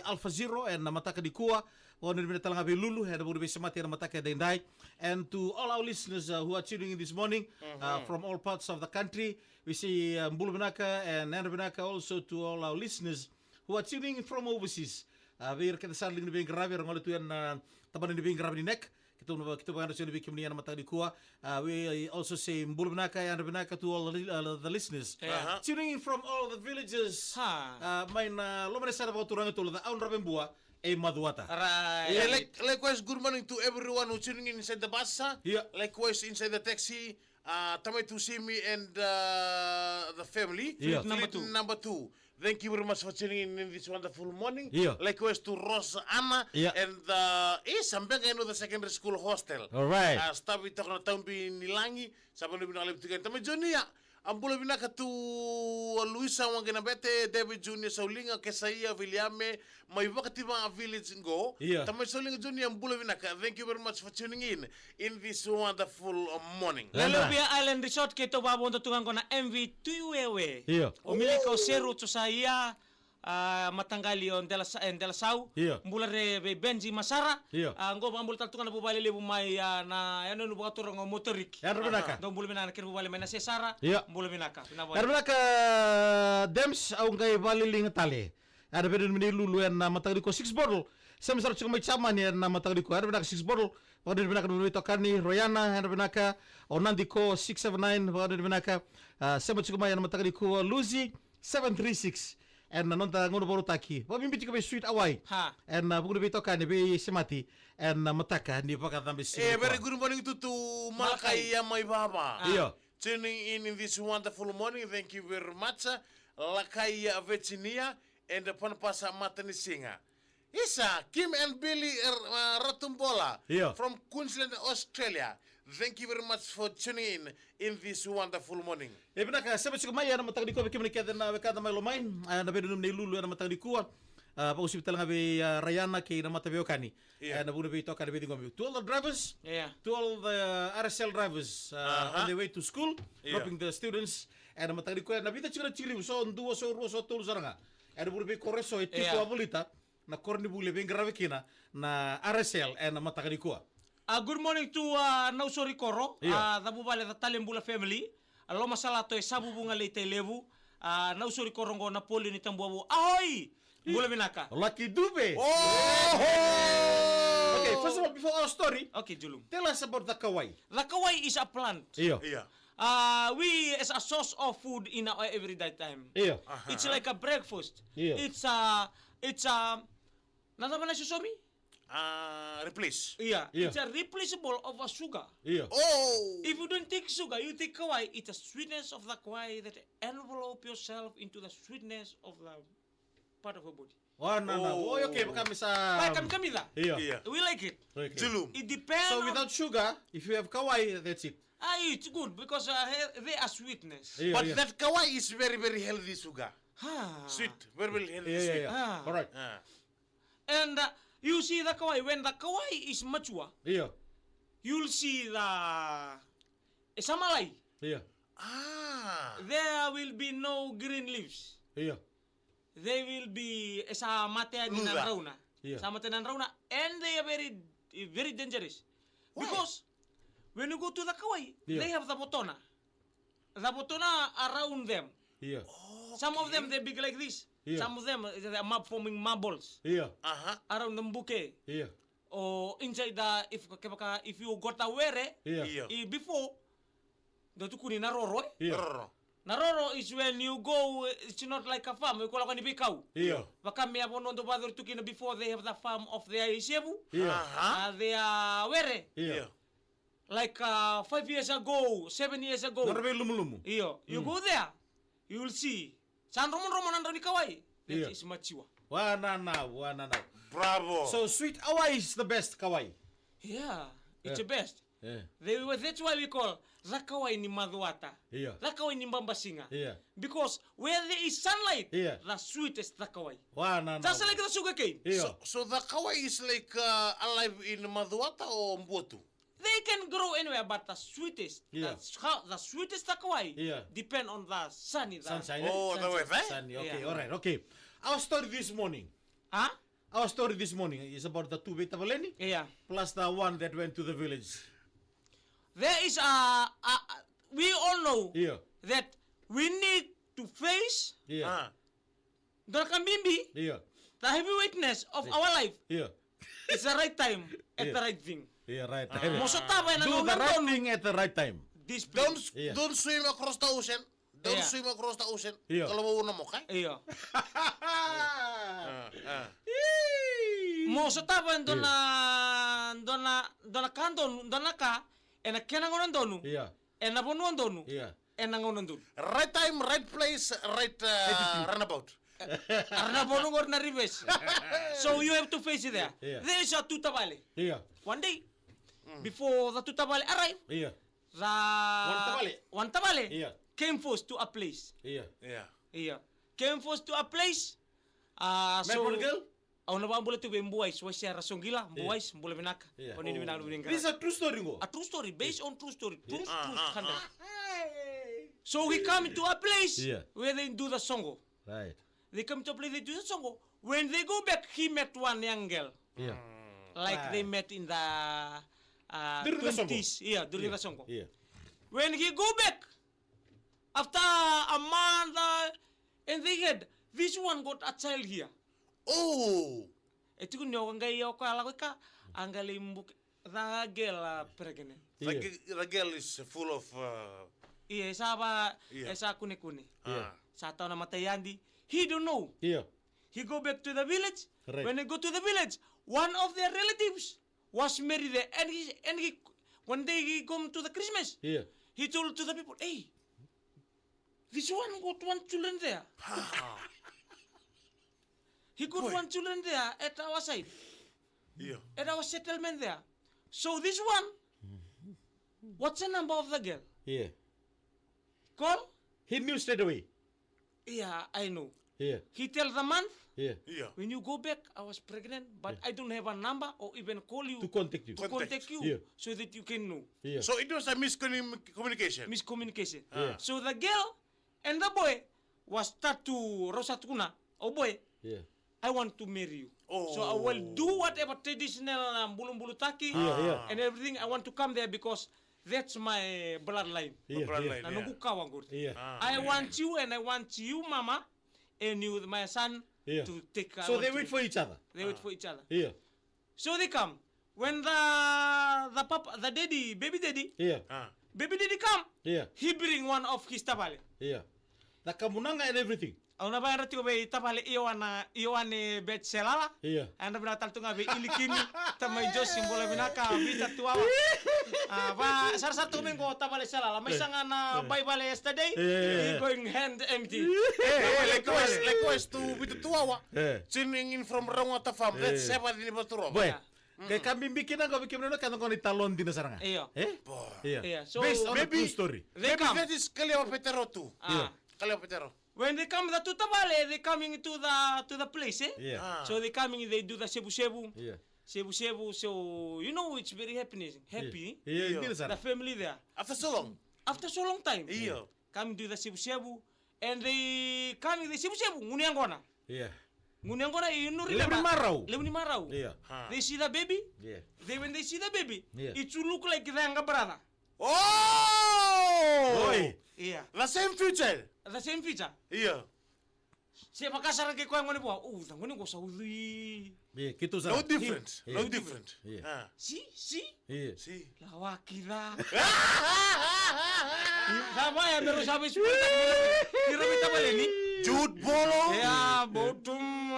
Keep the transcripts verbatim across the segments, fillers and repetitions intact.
Alpha Zero ena mataka nikua. Vakanuinui vinaka tale ga vei Lulu ena vuku ni veisemati ena mataka edaidai. And to all our listeners, uh, who are tuning in this morning, uh, from all parts of the country, we say, uh, bula vinaka and yadra vinaka also to all our listeners who are tuning in from overseas. Uh, vei ira kece sara liga ni veiqaravi era gole tu ena, uh, tabana ni veiqaravi ni NEC. Keitou na, keitou vakayadrati yani vei kemuni ena mataka nikua. Uh, we also say bula vinaka, yadra vinaka to all the, uh, the listeners. Tuning in from all the villages. Uh, mai na loma ni yasana vakaturaga tolu, the Au Dravebua, e Macuata. Right. Yeah, like, likewise, good morning to everyone who tuning in inside the bus, uh, likewise inside the taxi, uh, Tamai Tusimi and, uh, the family. Yeah. Fleet number two. Thank you very much for tuning in in this wonderful morning. Yeah. Likewise to Rose Anna and, uh, Isabel Gaino, the secondary school hostel. All right. Uh, staff i Tokona Taubi ni Lagi, sa vanua vinaka levu tiko yani. Tamai Junior, a bula vinaka tu, a Luisa Waqainabete, David Junior Sauliga, Kesaia, Viliame, mai Vakativa village qo. Tamai Sauliga Junior, a bula vinaka. Thank you very much for tuning in in this wonderful, uh, morning. Lelevia Island Resort, keitou vakavodo tu ga qo na M V Tui Wewe. O Milika, o Seru, o Josaia, a, mataqali o Dela Sa-, e, Dela Sau. Bula re vei Benji Masara. A, qo vakabula tale tu ga na vuvale levu mai, a, na yanuyanu vakaturaga o Motoriki. Yadra vinaka. Dou bula vinaka na kena vuvale mai na Sesara. Bula vinaka. Yadra vinaka, Dems, au qai vakaliliga tale. Yadra vei na nomuni Lulu ena mataka nikua, Six Bottle. Sema sara tiko mai Jamani ena mataka nikua. Yadra vinaka Six Bottle. Vakanuinui vinaka na veitokani, Royana, yadra vinaka. O Nadi ko six seven nine, vakanuinui vinaka. A, sema tiko mai ena mataka nikua, Lucy seven three six. Ena noda gauna vakarautaki. Vakabibi tiko vei Sweet Hawaii. Ena vuku ni veitokani, veisemati. Ena mataka ni vakacabe siga. A very good morning to, to Malakai. Malakai mai Vava. Io. Tuning in in this wonderful morning. Thank you very much. Lakai Virginia and Panapasa Matanisiga. Isa, Kim and Billy, uh, Ratubola from Queensland, Australia. Thank you very much for tuning in in this wonderful morning. E vinaka, sema tiko mai ena mataka nikua vei kemuni kece na wekada mai Lomai, a, na vei na nomuni Lulu ena mataka nikua. A, vakauasivi tale ga vei, a, Rayana kei na mata veiwekani. Ena vuku ni veitokani veiciqomi. To all the drivers, to all the R S L drivers, uh, on the way to school, dropping the students. Ena mataka nikua, na vica tiko na tikirivu, so dua, so rua, so tolu sara ga. Ena vuku ni veikoro eso e tiko a volita na koronivuli e veiqaravi kina na R S L ena mataka nikua. A, good morning to, a, Nausori Koro, a, Cavuvale, the Talebula family, a, Lomasalato e Savuvuga Leitailevu, a, Nausori Koro qo Napoleon Tabuavu. Ahoi! Bula vinaka. Lucky Dube. Okay, first of all, before our story, okay, Julum, tell us about the kawai. The kawai is a plant. Io. Uh, we as a source of food in our everyday time. Io. It's like a breakfast. Io. It's a, it's a, na cava na sosomi? Uh, replace. Yeah, it's a replaceable of a sugar. Io. Oh. If you don't take sugar, you take kawai, it's a sweetness of the kawai that envelope yourself into the sweetness of the part of your body. Wa na na. Oh, okay, vaka me sa. Vaka me sa. Io. We like it. Okay. Julum. It depends. So without sugar, if you have kawai, that's it. Ah, it's good because, uh, they are sweetness. Io. But that kawai is very, very healthy sugar. Sweet, very, very healthy sweet. All right. And, uh, you see the kawai, when the kawai is mature, io, you'll see the, e sa malai. Io. Ah. There will be no green leaves. Io. They will be, e sa mate yani na drauna. Io. Sa mate na drauna, and they are very, very dangerous. Why? Because when you go to the kawai, io, they have the votona. The votona around them. Io. Some of them, they're big like this. Io. Some of them, they are mar-, forming marbles. Io. Around the buke. Io. Or inside the, if, kevaka, if you got a were, io, i before, dau tukuni na roro, e? Io. Roro. Na roro is when you go, it's not like a farm, you go lako ni veikau. Io. Vaka me a vanua dau vakayacori tu kina before they have the farm of their isevu. Io. Uh, their were. Io. Like, uh, five years ago, seven years ago. Nodra veilumumu. Io. You go there, you will see. Sa dromodromo na drau ni kawai. That is mature. Wa na na, wa na na. Bravo. So sweet kawai is the best kawai. Yeah, it's the best. Yeah. They, that's why we call the kawai ni Macuata. Io. The kawai ni Babasiga. Io. Because where there is sunlight, the sweetest the kawai. Wa na na. Just like the sugar cane. Io. So, so the kawai is like, uh, alive in Macuata or Buatu? They can grow anywhere, but the sweetest, the, how, the sweetest the kawai depend on the sunny, the sunshine, eh? Oh, the weather, eh? Sunny, okay, all right, okay. Our story this morning. Huh? Our story this morning is about the two veitavaleni, yeah, plus the one that went to the village. There is a, a, a we all know, yeah, that we need to face, yeah, ah, dua na ka bibi, yeah, the heavy weightness of, yeah, our life. Yeah. It's the right time at, yeah, the right thing. Yeah, right. Ah. Mo sotava ena gauna donu. Do the right thing at the right time. Discipline. Don't, yeah, don't swim across the ocean. Don't, yeah, swim across the ocean. Io. Kalau mau nama, okay? Io. Ah, ah. Mo sotava e dua na, io, dua na, dua na ka donu, dua na ka ena kena gauna donu. Io. Ena vanua donu. Io. Ena gauna donu. Right time, right place, right, uh, attitude, runabout. Era na vonu qori na reverse. So you have to face it there. Io. There is a tutavale. Io. One day, mm, before the tutavale arrive, io, the one tavale, one tavale, io, came first to a place. Io. Io. Io. Came first to a place. Uh, so, one girl? Au na vakabula tu vei Buwais, Buwais era Sogila, io, Buwais, bula vinaka. Io. Ko ni vinaka, vinaka. This is a true story qo. A true story, based, io, on true story. True, ah, true, ah, hundred. Ah. So he come to a place, io, where they do the soqo. Right. They come to a place, they do the soqo. When they go back, he met one young girl. Io. Like, right, they met in the, uh, during the soqo. Twenties. Yeah, during, io, the soqo. Io. When he go back, after a month, uh, and they had, this one got a child here. Oh! E tiko ni o qai o koya lako i ka, a qai lai buke, the girl, uh, pregnant. The, io, gi-, the girl is full of, uh, io, e sa va, io, e sa kunekune. Ah. Sa tau na matayadi. He don't know. Io. He go back to the village. Right. When he go to the village, one of their relatives was married there. And he, and he, one day he come to the Christmas. Io. He told to the people, "Hey, this one got one children there." He got, boy, one children there at our side. Io. At our settlement there. So this one, what's the number of the girl? Io. Call? He knew straight away. Yeah, I know. Io. He tell the month. Io. Io. When you go back, I was pregnant, but, io, I don't have a number or even call you to contact you. To contact you, io, so that you can know. Io. So it was a miscommunication. Miscommunication. Io. So the girl and the boy was start to, rau sa tukuna, "Oh boy, io, I want to marry you. Oh. So I will do whatever traditional, um, bulubulutaki, io, io, and everything. I want to come there because that's my bloodline." Io. Bloodline, yeah. Na noqu kawa qori. Io. Ah. I want you and I want you, mama, and you, my son, io, to take, I want to. So they wait for each other. They wait for each other. Io. So they come. When the, the papa, the daddy, baby daddy, io, ah, baby daddy come, io, he bring one of his tavale. Io. Na kamunaga and everything. Au na vakayadrati tiko vei tavale Ioana, Ioane Betselala. Io. Au na vinaka tale tu ga vei Ilikini, tamai Josi, bula vinaka, Vita Tuwawa. Ah, va, sarasara tu mai qo tavale Selala. Mai, io, saga na, io, bai vale yesterday. Io, io, io. He going hand empty. Eh, eh, likewise, likewise to Vita Tuwawa. Eh. Tuning in from Raugata Farm. Eh. That's Seventh in Vaturova. Boy. Yeah. Ke ka bibi kina qo vei kemuni na ka qo ni talon dina sara ga. Io. Eh? Boy. Io. Io. So, based on a true story. Maybe, maybe that is Kaliwa Petero too. Ah. Io. Kaliwa Petero. When they come, the two tavale, they coming to the, to the place, eh? Yeah. Ah. So they coming, they do the sevusevu. Yeah. Sevusevu, so you know it's very happening, happy. Yeah. Yeah, yeah, dina sara. The family there. After so long. After so long time. Yeah. Coming to the sevusevu, and they coming, they sevusevu, gunu yaqona. Yeah. Gunu yaqona, you know, levu ni marau. Levu ni marau. Yeah. Ah. They see the baby. Yeah. They, when they see the baby, yeah, it should look like the younger brother. Oh! Oi. Yeah. The same feature. The same feature. Yeah. Se vaka sara ke koya gone vua, "Oh, the gone qo sa ucui." Yeah, keitou sa. No different. Yeah. No different. Yeah. Ah. See, see? Yeah. See. Lawaki ca. Sa vaya me rau sa veisupari ni rau veitavaleni. Jude Bolo. Yeah, Botum.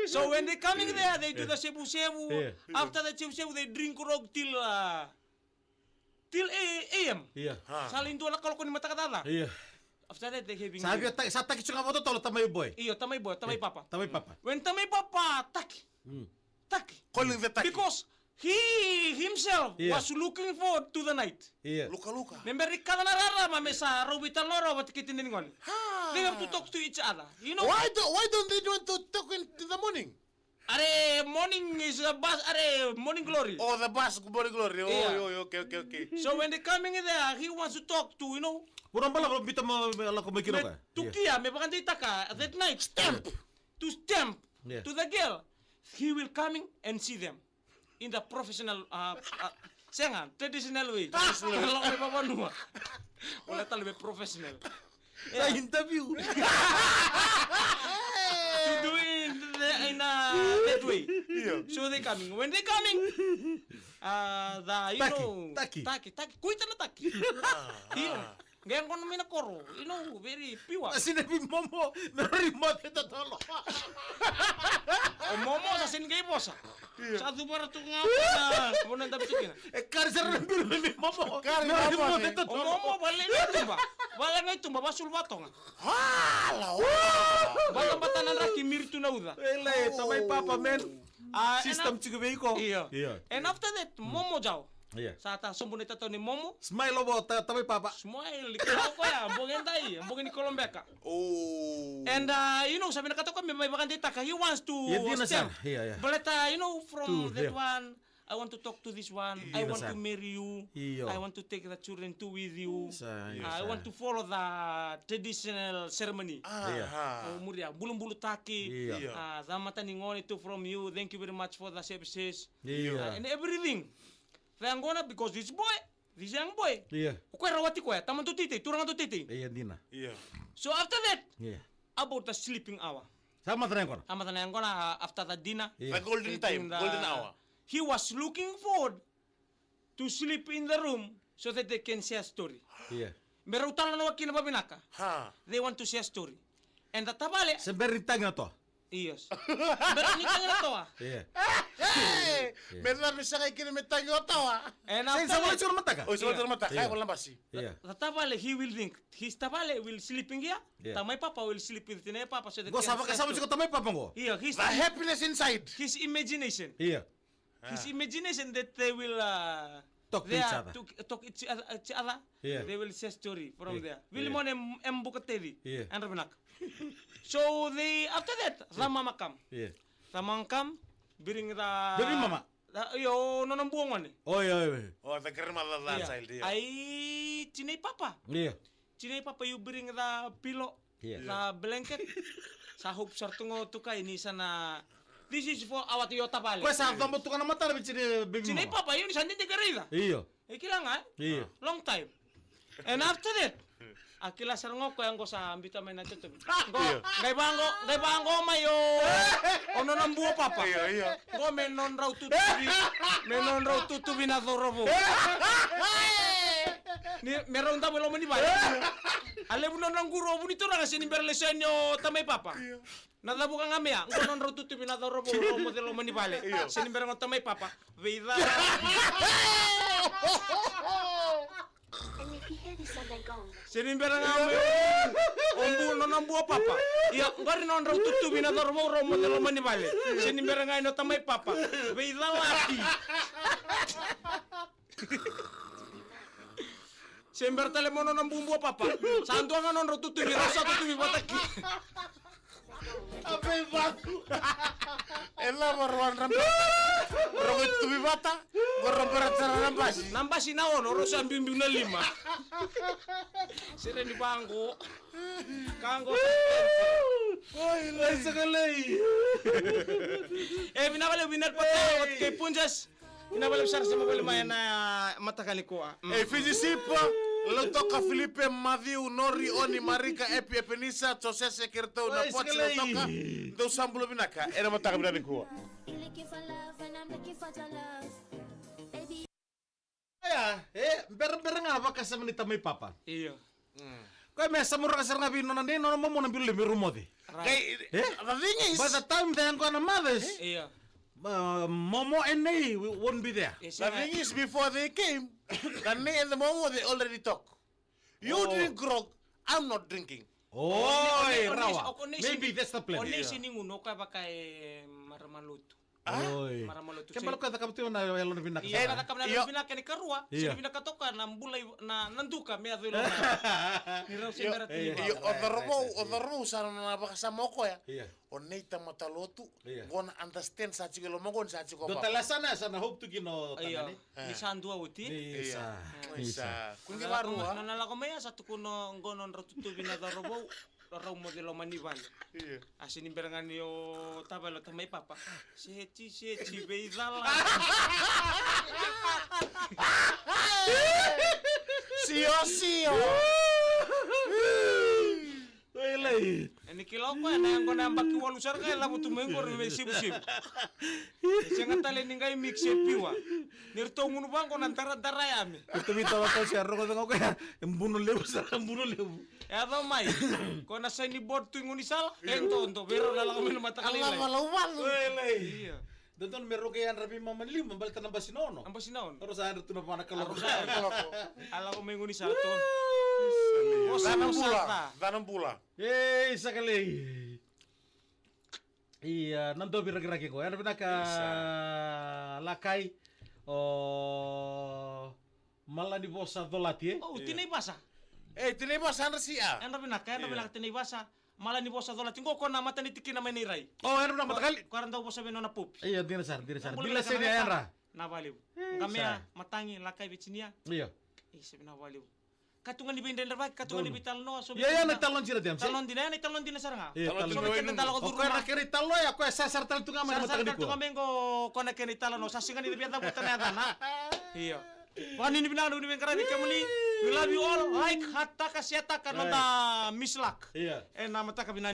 So when they coming there, they do the sevusevu. Yeah. After the sevusevu, they drink grog till, uh, till eight a.m. Io. Ah. Sa lai dua na kaloko ni mataka caca. Io. After that, they having. Sa via ta-, sa taki tiko ga vakatotolo tamai boy. Io, tamai boy, tamai papa. Tamai papa. When tamai papa taki. Mm. Taki. Calling the taki. Because he himself, io, was looking forward to the night. Io. Luka, luka. Me bera ni kaca na rarama me sa rau veitalanoa vata kei tini ni gone. Ah. They have to talk to each other. You know? Why do, why don't they want to talk in, in the morning? Are morning is a bus, are morning glory. Oh, the bus, morning glory. Oh, yeah, oh, okay, okay, okay. So when they coming there, he wants to talk to, you know. Vura bala, vura bita ma, ma, lako mai kina ka. To kia, me vakadeitaka, that night. Stamp. To stamp. Yeah. To the girl. He will coming and see them in the professional, uh, uh, sega, traditional way. Traditional way. Lako mai vavanua. Ole tale me professional. Yeah. Interview. To do it in the, in, uh, that way. Yeah. So they coming. When they coming, uh, the, you know, taki, taki, taki. Kuita na taki. Ah, yeah. Qai yaqona mai na koro, you know, very pure. Sina vei Momo, me rori moce totolo. O Momo sa sega ni qai vosa. Io. Sa cuvara tu ga na vanua e dabe tu kina. E kari sara na biru vei Momo. Kari me rori moce totolo. O Momo vale ga i tuba. Vale ga i tuba, vasulu vatoga. Hala, o. Batabata na draki, miri tu na uca. Ele, tamai papa, man. Ah, system tiko vei iko. Io. Io. And after that, Momo jau. Io. Sa ta sobu na itatau ni Momo. Smile o vo, ta, tamai papa. Smile, ni kala o koya, bogi edai, bogi ni Kolobeka. Oh. And, uh, you know, sa vinakata o koya me mai vakadeitaka. He wants to step. But, uh, you know, from that one, I want to talk to this one. I want to marry you. Io. I want to take the children too with you. Sa, io, I want to follow the traditional ceremony. Aha. O muria, bulubulutaki. Io. Ah, ca mata ni gone too from you. Thank you very much for the services. Io. Ah, and everything. They are gonna, because this boy, this young boy. Io. O koya rawati koya, tamana dau teitei, turaga dau teitei. Io, dina. Io. So after that, about the sleeping hour. Sa mata na yaqona. Sa mata na yaqona, ah, after the dinner. Io. The golden time, the golden hour. He was looking forward to sleep in the room so that they can share story. Io. Me rau talanoa kina vavinaka. Ha. They want to share story. And the tavale. Se bera ni tagi na toa. Yes. Bera ni tagi na toa. Io. Hey! Me cava ni sa qai kina me tagi o toa. And after that, o sa mataka. O sa mataka. Io. Ai, wala basi. Io. The tavale, he will think. His tavale will sleeping here. Io. Tamai papa will sleep with tinai papa so that. Qo sa vakasama tiko tamai papa qo. Io, his. The happiness inside. His imagination. Io. His imagination that they will, uh, talk to each other. To, talk each other, each other. Yeah. They will share story from there. Vili mone em, em buka tedi. Yeah. Andra vinaka. So they, after that, the mama come. Yeah. The mama come, bring the baby mama. The, io, nona bua gone. Oh, yeah, yeah. Oh, the grandmother, the child, yeah. Ai, tinai papa. Yeah. Tinai papa, you bring the pillow. Yeah. Sa blanket. Sa hope sara tu ga o tukai ni sa na. This is for our, io tavale. Koya sa cobo tu ga na matana vei tinai baby mama. Tinai papa, io ni sa dede qai raica. Io. E kila ga, e? Io. Long time. And after that, a kila sara ga o koya qo sa biuta mai na totovi. Qo, qai vaqo, qai vaqo mai o, o nona bua papa. Io, io. Qo me nodrau tutuvi, me nodrau tutuvi na cauravou. Ni me rau davo e loma ni vale. A levu nona quru o vunituraga se ni bera lesoni o tamai papa. Na cavuka ga me ya, qo nodrau tutuvi na cauravou rau moce loma ni vale. Io. Se ni bera ga o tamai papa. Veica. And if you hear this on the go. Se ni bera ga me o bu nona bua papa. Ia, qori nodrau tutuvi na cauravou rau moce loma ni vale. Se ni bera ga ino tamai papa. Veicalati. Se bera tale mo nona bubua papa. Sa dua ga nodrau tutuvi, rau sa tutuvi vata ki. A veivacu. E lava rau a dra bera. Rau qai tutuvi vata. Qo rau bera tara na basi. Na basi na ono, rau sa biubiu na lima. Sere ni vaqo. Ka qo. Oi, lai sakalei. E vinaka levu, vinaka levu. Oi. Kei Punjas. Vinaka vakalevu sara, sema voli mai ena mataka nikua. Mm. E Fiji Sip, Lautoka, Filipe, Mathiu, Nori, Oni, Marika, Epi, Epenisa, Josese, kei ratou na Pots, Lautoka. Dou sa bula vinaka ena mataka vinaka nikua. Looking for love and I'm looking for your love. Baby. Ia, e, berabera ga vakasama ni tamai papa. Io. Mm. Koya me samuruka sara ga vei nona nei, nona momo na bilo me rau moce. Right. Kai, eh? The thing is, by the time they are gonna mothers, eh? Io. Uh, momo and nei won't be there. Yes, the thing is, before they came, the nei and the momo, they already talk. You drink grog, I'm not drinking. Oh, rawa. Maybe that's the plan. O nei se ni gunu, o koya vaka e marama lotu. Oi. Marama lotu. Ke bala koya cakava tu na yalo na vinaka. Io, na cakava na yalo na vinaka ni karua. Io. Se ni vinaka toka na bula i, na, na duka me yaco i loma. Ni rau se mera tini. Io, o cauravou, o cauravou sa na vakasama o koya. Io. O nei tamata lotu. Io. Qo na understand sa tiko i loma qo ni sa tiko o papa. Dua tale sa na, sa na hope tu kina o tagane. Ni sa dua oti. Ni sa. Ni sa. Kua ni varua. Na, na lako mai ya sa tukuna qo nodrau tutuvi na cauravou. Rau moce loma ni vale. Ia. A se ni bera ga ni o tavale o tamai papa. Seti, seti, veicala. Sio, sio. Oi, lai. E ni kila o koya na yago na yabaki walu sara ga e lako tu mai qori me sivusivu. E sega tale ni qai mix e piwa. Ni ratou gunu vaqo na daradara yame. Ratou vita vaka o se a rogo cega o koya. E buno levu sara, buno levu. E yaco mai. Ko na saini board tu i gaunisala. E dodo, vei rau na lako mai na mataka lailai. Lava lauvalu. Oi, lai. Ia. Dodonu me rau qai yadra vei mama ni liu, me baleta na basi na ono. Na basi na ono. Rau sa yadra tu na va na kaloko. A lako mai gaunisala tu. Ca na bula, ca na bula. Ei, sa ka lei. Ia, na dau virakiraki qo. Yadra vinaka. Isa. Lakai. O Mala ni vosa colati, e? O, tinai vasa. E, tinai vasa, yadra si a. Yadra vinaka, yadra vinaka, tinai vasa. Mala ni vosa colati. Qo ko na matanitu kina mai Nairai. O, yadra vinaka, matakali. Ko era dau vosa vei nona popi. Ia, dina sara, dina sara. Dina sara, yadra. Na valevu. Qamea, matagi, lakai, vecinia. Ia. Isa, na valevu. Ka tu ga ni veidredrevaki, ka tu ga ni veitalanoa, so ia, ia, na italanoa dina, James, e? Italanoa dina, ia, na italanoa dina sara ga. Ia, so vei keda na lako curu. O koya na kena italanoa, ia, koya sarasara tale tu ga mai na mataka nikua. Sarasara tale tu ga mai qo, koya na kena italanoa, sa sega ni via cavuta na yacana. Ia. Vakanuinui vinaka, nuinui veiqaravi kemuni. We love you all. Like, heart taka, share taka, noda Miss Luck. Ia. Ena mataka vinaka.